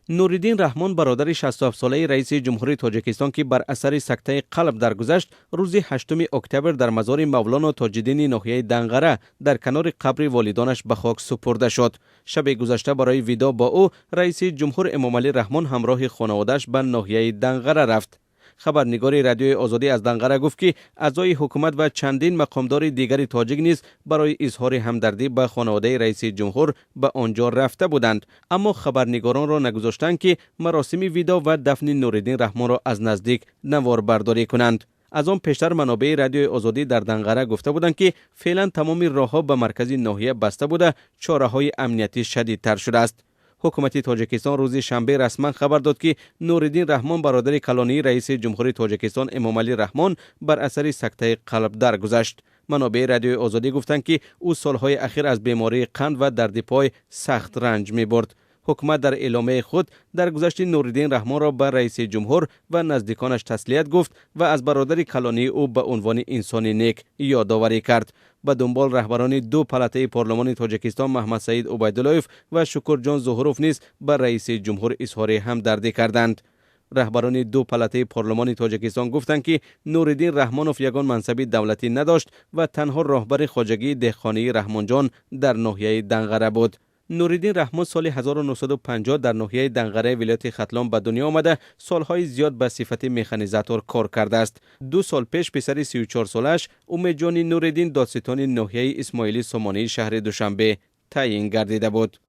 Нуриддин Раҳмон, бародари 67-солаи раиси ҷумҳурии Тоҷикистон, ки бар асари сактаи қалб даргузашт, рӯзи 8 октябр дар мазори Мавлоно Тоҷиддини ноҳияи Данғара дар канори қабри волидонаш ба хок супурда шуд. Шаби гузашта барои видоъ бо ӯ раиси ҷумҳур Эмомалӣ Раҳмон ҳамроҳи хонаводааш ба ноҳияи Данғара рафт. Хабарнигори Радиои Озодӣ аз Данғара гуфт, ки аъзои ҳукумат ва чандин мақомдори дигари тоҷик низ барои изҳори ҳамдардӣ ба хонаводаи раиси ҷумҳур ба он ҷо рафта буданд, аммо хабарнигоронро нагузоштанд, ки маросими видоъ ва дафни Нуриддин Раҳмонро аз наздик наворбардорӣ кунанд. Аз он пештар манобеи Радиои Озодӣ дар Данғара гуфта буданд, ки феълан тамоми роҳҳо ба маркази ноҳия баста буда, чораҳои амниятӣ шадидтар шудааст. Ҳукумати Тоҷикистон рӯзи шанбе расман хабар дод, ки Нуриддин Раҳмон, бародари калонии раиси ҷумҳурии Тоҷикистон Эмомалӣ Раҳмон, бар асари сактаи қалб даргузашт. Манобеи Радиои Озодӣ гуфтанд, ки ӯ солҳои ахир аз бемории қанд ва дарди пой сахт ранҷ мебурд. Ҳукумат дар эъломияи худ даргузашти Нуриддин Раҳмонро ба раиси ҷумҳур ва наздиконаш таслият гуфт ва аз бародари калонии ӯ ба унвони инсони нек ёдоварӣ кард. Ба дунбол раҳбарони ду палатаи парлумони Тоҷикистон, Маҳмадсаид Убайдуллоев ва Шукурҷон Зуҳуров, низ ба раиси ҷумҳур изҳори ҳамдардӣ карданд. Раҳбарони ду палатаи парлумони Тоҷикистон гуфтанд, ки Нуриддин Раҳмонов ягон мансаби давлатӣ надошт ва танҳо роҳбари хоҷагии деҳқонии Раҳмонҷон дар ноҳияи Данғара буд. Нуриддин Раҳмон соли 1950 дар ноҳияи Данғараи вилояти Хатлон ба дунё омада, солҳои зиёд ба сифати механизатор кор кардааст. 2 сол пеш писари 34-солааш Умедҷони Нуриддин додситони ноҳияи Исмоили Сомонии шаҳри Душанбе таъйин гардида буд.